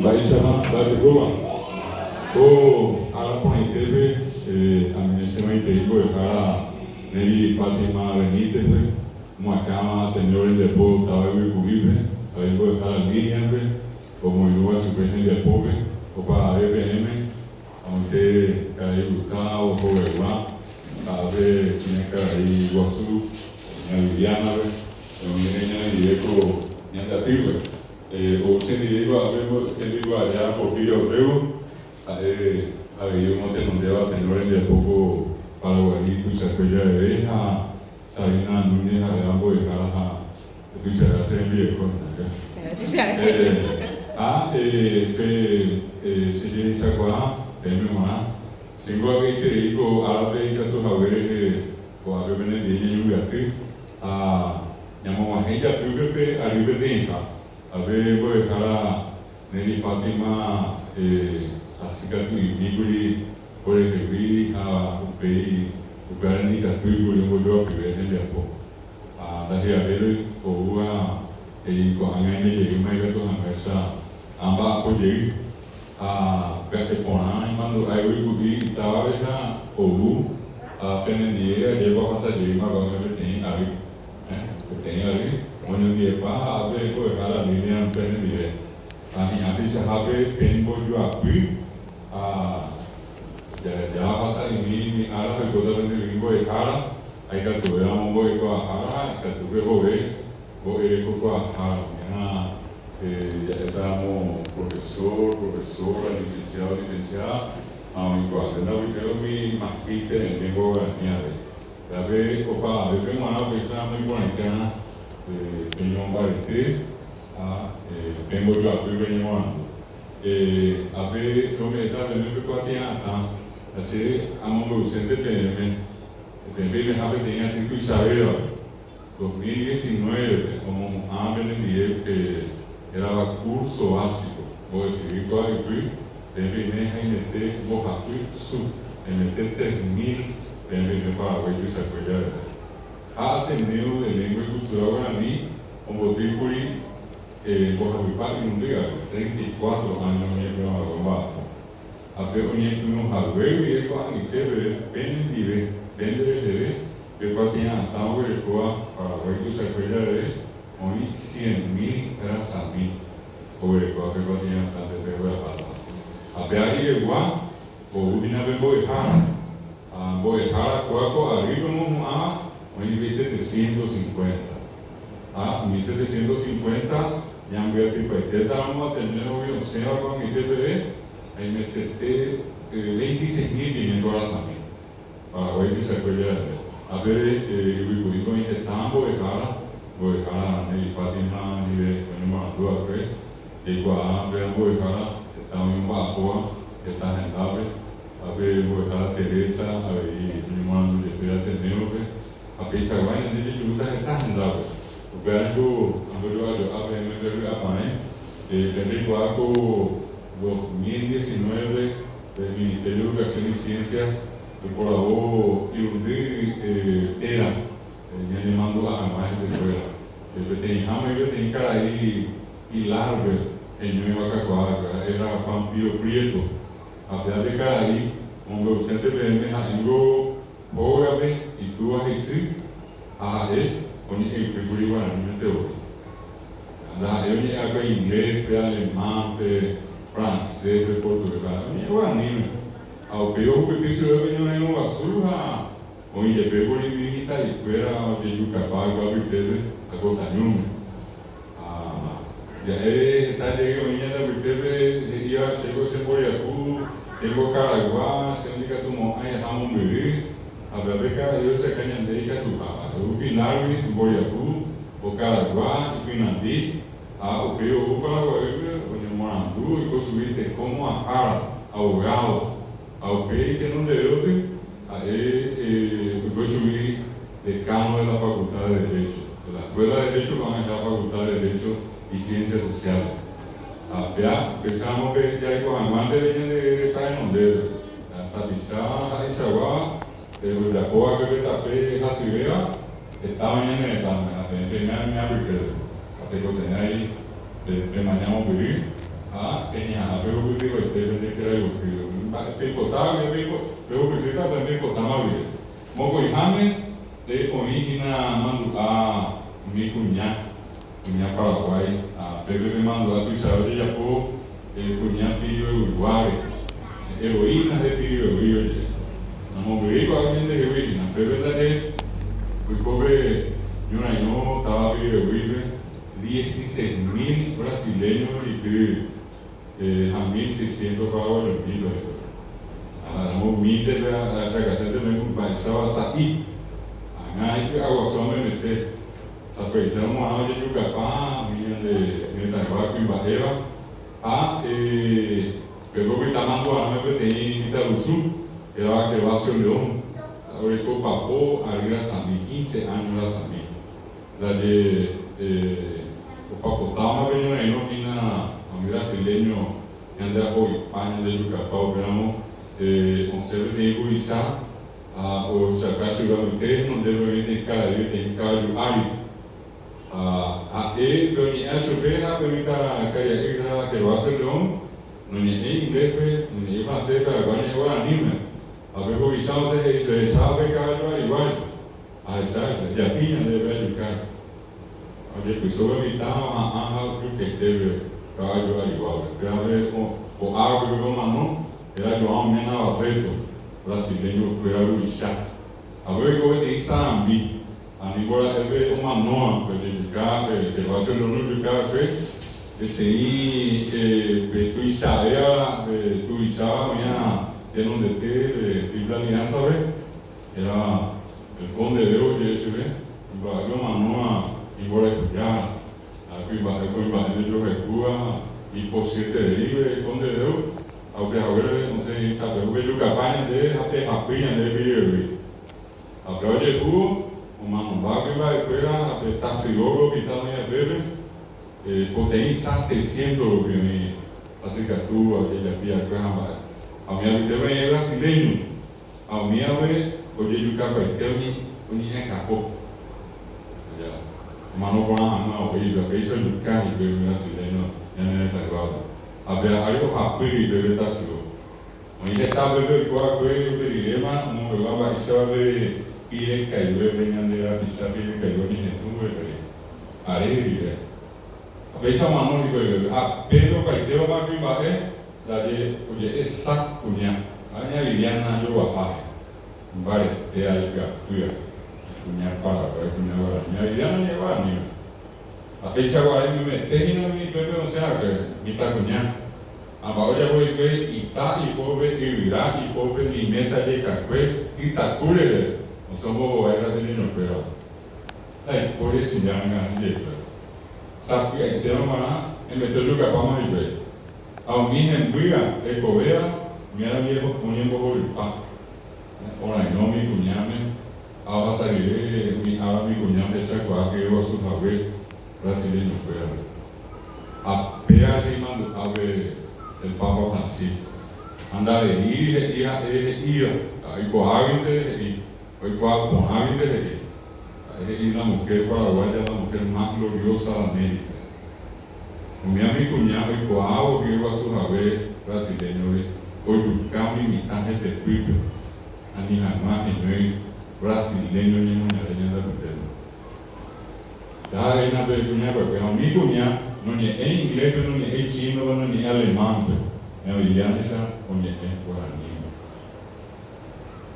Mba'éichapa mba'etekóva? Ko ára porãitépe ame'ẽ che maitei mbo'ehára Nelly Fátima Benítez-pe, omoakãva Ateneo rembiapo táva Yvyku'ípe, avei mbo'ehára Lilian-pe, omoirũva chupe hembiapópe, opavave peẽme, amoite karai Gustavo hogaygua, ha ápe kuña karai guasu ña Liliana-pe, oĩre ñanendive ko ñande atýpe. Ou chendive ikuaápe hembiguajára Porfirio Orrego, ha'e avei omotenondéva Ateneo rembiapo ko Paraguay tuichakue javeve ha Sabina Núñez ha'éva mbo'ehára ha tuichave che rembireko hína. Ha pe che jehechakuaa peẽme g̃uarã, chéngo avy'aiterei ko árape ikatu hague rehe ko'ápe penendie ñañembyaty ha ñamog̃uahẽ ijatýpe pe ary peteĩha. Ha pe mbo'ehára Nelly Fátima hasykatu'imíkuri orehegui ha upéi upévare ndikatúikuri ombojoapyve hembiapo. Ha ndahi'aréi oúva he'i ko'ág̃a imejeýma ikatu hag̃uáicha amba'apo jey. Ha pya'e porã imandu'áigui ku'i itávape ha ou ha penendie ajépa ohasa jeýma ko'ág̃a peteĩ ary. Peteĩ ary oñondiepa ha ápe mbo'ehára Lilian penendive. Ha hi'ã tuichahápe pembojoapy ha jahasa'imi umi ára oikóta pendehegui mbo'ehára ha ikatuvéramo mbo'ekuaahára ha ikatu pehove mbo'erekokuaahára. Umiha ja'étaramo profesor, profesora, licenciado, licenciada ha oĩkuaave ndapytépe umi magíster en lengua guarani avei. Péape opavavépe g̃uarã upéicharamo iporãiterã peñomombarete ha pembojoapy peñemoarandu. Ápe rome'ẽta peẽme pe kuatia'atã ha che amombe'usénte peẽme, peẽ peimeha peteĩ aty tuichavévape, 2019-pe omohu'ã penendie pe hérava Curso Básico, mbo'esyry ko ypy, peẽ peime haimete mbohapy su, haimete 3000 peẽ peime Paraguái tuichakue javeve. Ha Ateneo de Lengua y Cultura Guarani ombotýkuri mbohapypa irundy ary, 34 áño oñepyrũhague omba'apo. Ha pe oñepyrũ hague guive ko'ag̃aite peve penendive, pende reheve, pe kuatia'atã oguerekóva Paraguái tuichakue javeve oĩ cien mil rasami oguerekóva pe kuatia'atã pepegueraháta. Ha pe ariregua ou hína pe mbo'ehára. Ha mbo'ehára kóa ko arýpe omohu'ãva oĩ jepi 750. Ha umi 750 ñambyatypaitétaramo Ateneo-gui osẽva ko'ag̃aite peve, aimetete 26.500 rasami. Paraguái tuichakue javeve. Ha pe yvyku'ípe oĩ heta mbo'ehára, mbo'ehára Nelly Fátima ndive oñemoarandu va'ekue, jaikuaa pe mbo'ehára heta oĩ omba'apóva heta hendápe, ha pe mbo'ehára Teresa avei oñemoarandu jepe Ateneo-pe, Ha peichagua ñande jejurúta heta hendápe. Upéva ningo ambojo'ajo'a peẽme pe vy'apavẽ. Peẽ peikuaa ko 2019-pe pe Ministerio de Educación y Ciencias oiporavo irundy téra ñanemandu'a hag̃ua hesekuéra. Peteĩha oĩ peteĩ karai Pilar-pe heñóiva kakuaa, héra Juan Pío Prieto. Ha péva pe karai omombe'usénte peẽme ha'éngo Hógape itúva ha isy ha ha'e oñe'ẽypýkuri guaranímente voi. Ndaha'éi oñe'ẽ'akue inglés-pe, alemán-pe, francés-pe, portugués-pe, ha'e oñe'ẽ guaraníme. Ha upéi ohupyty chupe pe ñorairõ guasu ha oĩ jepékuri umi mitã'ikuéra ojejukapa va'ekue apytépe ha kotañúme. Ha ja'e heta jey oĩ ñande apytépe he'íva chéko che mboriahu, chéngo karaygua, che ndikatumo'ãi aha mombyry, ha péva pe karai ohechaka ñande ikatuha. Ha'e ou Pilar-gui, mboriahu, okaraygua, ipynandi, ha upéi ou Paraguaýpe oñomoarandu oiko chugui teko mo'ãhára, abogado, ha upéi tenonderéoty ha'e oiko chugui decano de la Facultad de Derecho, de la Escuela de Derecho ko'ág̃a héra Facultad de Derecho y Ciencias Sociales. Ha péa upéicharamo pe jareko hag̃ua ndéve ñande resa renondépe, tapicha ha'eichaguáva, pe ojapóva'ekue pe tape hasyvéva, heta oĩ ñane retãme, ha peẽ peime umi apytépe, ha tekotevẽ avei pemaña mombyry. Ha peñeha'ã pehupytyvaite pende kerayvoty. Umi mba'e peipotáva guive pehupytýta upe peipotáma guive. Mokõiháme oĩ hína mandu'a umi kuña, kuña Paraguái. Ha pépe pe mandu'a tuichave ojejapo kuña Piribebuiguáre, heroínas de Piribebuy oje'e. Namombyrýi ko'águi ñandehegui hína. Pépe ndaje oiko pe ñorairõ táva Piribebuýpe. 16 mil brasileño ojeity ha 1600 paraguayo mil ojeity. Ha umínte pe achakasente pe mba'éichapa sa'i. Ág̃a ipy'aguasu amemete. Sapy'aite omo'ã ojejukapa umi ñande retãygua kuimba'éva ha pépe opyta mandu'arãme peteĩ mitãrusu hérava Gervasio León, oreko papo ary rasami, quince áño rasami. Ndaje opapotáma pe ñorairõ hína umi brasileño ñande apo'ipa, ñande jukapa upéramo osẽ peteĩ huvicha ha ohechauka chupe apyte henondépe oĩ peteĩ karai peteĩ kavaju ári. Ha ha'e pe oñe'ẽva chupe ha pe mitãkaria'y héra Gervasio León noñe'ẽi inglés-pe, noñe'ẽi francés-pe, ha'ekuéra oñe'ẽ guaraníme. Ha pe huvicha osẽ he'i chupe, Ehecháva pe kavaju ariguáicha. Ahecha japi ñandéve ajuka. Ojepyso pe mitã oha'ã ha ojukaite pe kavaju ariguápe. Pévape ho'áva pype omano, héra João Mena Barreto, brasileño kuéra ruvicha. Ha pe oiko peteĩ sarambi, ha ningo ra'e pe omanóva, pe ojejuka, pe Gervasio León ojuka va'ekue, peteĩ pe tuichavéva, pe tuvicháva oĩva tenondete pe Triple Alianza-pe. Era el conde de oje'e chupe, imba'e omanóva imborayhujára, ha kuimba'e kuimba'e ndejohayhúva ipochyetereíve el conde de ha upe haguére osẽ itapépe jukapa ñande ha pehapy ñande pirevy. Ha upéva ojehu omanomba kuimba'ekuéra ha pe tasyo rupi oĩ upépe, poteĩ sa seiscientos rupi oĩ hasykatu ojejapi va'ekue ha mba'e. Ha umi apytépe oĩ brasileño. Ha umívape ojejukapaite umi oñe'ẽkaho. Aja, omano porã hag̃ua voi, pe péicha ojuka hikuái umi brasileño ñane retãyguápe. Ha pe ári ohapy hikuái pe tasyo. Oĩ heta pépe oiko va'ekue upe riréma omombe'úva mba'éichapa pe pirekaigue pe ñande rapicha pirekaigue oñehetũ gueteri. Are rire. Ha péicha omano hikuái pépe. Ha Pedro opaitevama kuimba'e Ndaje oje'e sa kuña ha ña Liliana joguaháre, mbarete aipyapýa, kuña Paraguái, kuña Guarani. Ña Liliana ñe'ẽ guaraníme. Ha péicha guare memete hína umi ipépe osẽ va'ekue mitãkuña. Ha mba'e ojapo hikuái ita ipópe, yvyra ipópe, liméta jekakue, ytaku rehe osẽ ombohovái brasileñokuéra. Ndaipóri estudiánga hembikuéra. Sapy'aitérõ g̃uarã hembete ojukapáma hikuái. Ha umi hembýva hekovéva umi ára oñembohorypa, orairõ umi kuñáme, ha ohasa rire umi ára umi kuña ohechakuaa hye guasu hague brasileñokuérape. Ha péva imandu'a pe el Papa Francisco. Ha ndareíri he'i ha'e he'íva, oikuaáguinte he'i, oikuaa porãguinte he'i. Ha'e he'i la mujer paraguaya la mujer más gloriosa de América. Umi amikuña oikuaávo hye guasu hague brasileño-re ojuka umi mitã hetepýpe ani hag̃ua heñói brasileño ñemoñare ñande apytépe. Ndaha'éina pe kuña va'ekue ha umi kuña noñe'ẽi inglés-pe, noñe'ẽi chino-pe, noñe'ẽi alemán-pe, ña Viviana-icha oñe'ẽ guaraníme.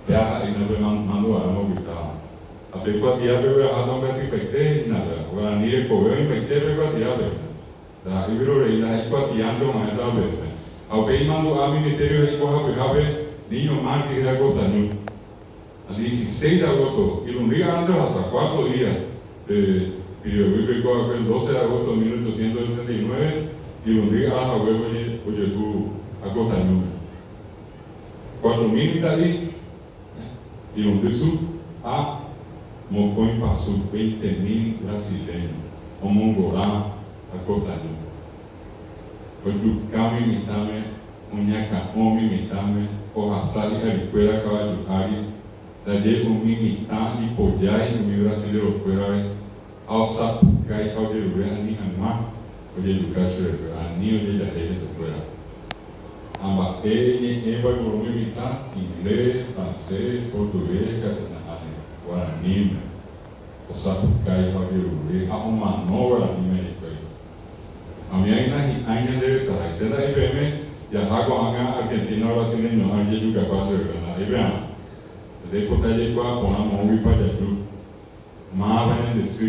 Péa ha'éina pe mandu'arã opytáva. Ha pe kuatiápe ogueraháta ombyatypaite hína péva. Guarani rekove oĩmbaite pe kuatiápe hína. Ndaha'éi vyrorei, ndaha'éi kuatiánte og̃uahẽta upépe. Ha upéi imandu'a ministerio he'i mbohapyhápe Niño Mártir de Acostañu. Al 16 de agosto, irundy árante ohasa, cuatro día, pe Piribebuy oiko va'ekue el 12 de agosto de 1869, irundy ára haguépe ojehu Acostañúme. 4000 mitã'i, irundy su ha mokõi pasu, veinte mil brasileño, omongora Acosta ñu. Ojuka umi mitãme, oñakã'o umi mitãme, ohasa hi'arikuéra kavaju ári, ndaje umi mitã ipojái umi brasilerokuérare ha osapukái ha ojerure ani hag̃ua. Ojejuka chupekuéra, ani ojejahéi hesekuéra. Ha mba'e ñe'ẽpa oiporu umi mitã? Inglés, francés, portugués katu nahániri. Guaraníme osapukái ha ojerure ha omano guaraníme hikuái. Ha umi ág̃a hi'ãi ñande resarái. Che nda'éi peẽme jaha ko'ág̃a Argentina brasileñoha ojejukapa chupekuéra, nda'éi pearã. Jaipota jaikuaa porã moõguipa jaju, máva ñande sy,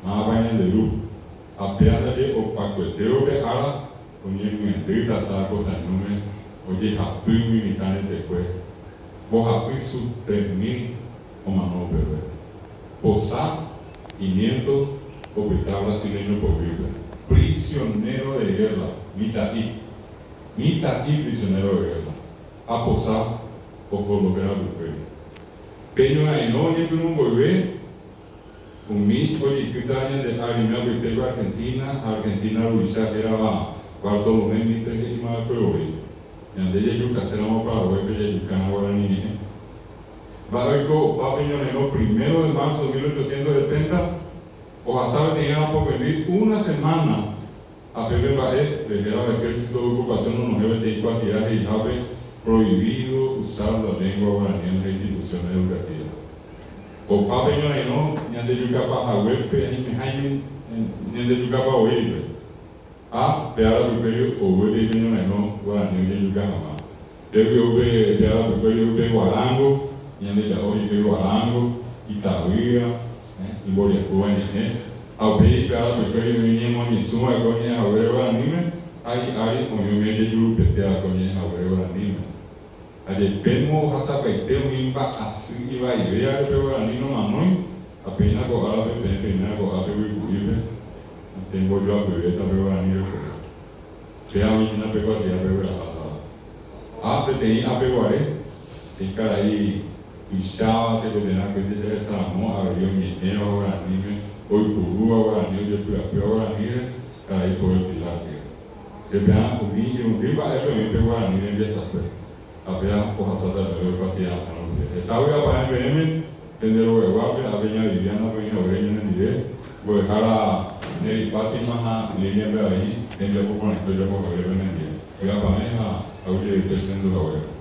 máva ñande ru, ha péa ndaje opakuetévo pe ára oñemyendy tata ko tañúme ojehapy umi mitã retekue, mbohapy su 3000 omano upépe. Posa quinientos opyta brasileño poguýpe. Prisionero de guerra, mitã'i, mitã'i prisionero de guerra, ha posa oho López rapykuéri. Pe ñorairõ oñepyrũ mboyve, umi ojeitýtava ñande árime apytépe Argentina ha Argentina ruvicha hérava Bartolomé Mitre he'imava'ekue voi, Ñande jajukaséramo Paraguáipe jajukárã guarani ñe'ẽ. Mba'e oiko opa pe ñorairõ primero de marzo de 1870, ohasa peteĩ arapokõindy una semana Ha pépe mba'e, pe hérava Ejército de Ocupación onohẽ peteĩ kuatia he'ihápe Prohibido usar la lengua guaraní en las instituciones educativas. Opa pe ñorairõ ñandejukapa haguépe aimeháime ñandejukapa voípe. Ha pe ára pypéri ou peteĩ pe ñorairõ guarani ojejuka hag̃ua. Pégui ou pe pe ára pypéri ou pe guarango, ñandeja'o hikuái guarango, itavýva, imboriahúva ñe'ẽ, ha upéi pe ára pypéri oĩ oñemoñesũ va'ekue oñe'ẽ haguére guaraníme, ha hi'ári oĩ umi ojejurupete va'ekue oñe'ẽ haguére guaraníme. Ha jepémo ohasapaite umi mba'asy ivaivévare pe guarani nomanói, ha péina ko árape peẽ peimérã ko'ápe guyku'ípe, pembojoapyvéta pe guarani rekove. Péva oĩ hína pe kuatia peguerahátava. Ha peteĩ apeguare, peteĩ karai tuicháva tekotevẽ akóinte jahecharamo avei oñe'ẽva guaraníme, oipurúva guarani, ojepy'apýva guaraníre, karai Poe Pilar ndive. Jepe'ã umi irundy mba'épe oĩ pe guarani rembiasakue, ha péva ohasáta peẽme kuatia atã rupive. Heta vy'apavẽ peẽme, pende rogaguápe, ápe ña Viviana-pe oĩ haguére ñanendive, mbo'ehára Neri Fátima ha Lilian-pe avei, hembiapo porãite ojapo haguére penendive. Vy'apavẽ ha aguyjevyete che rendu haguére.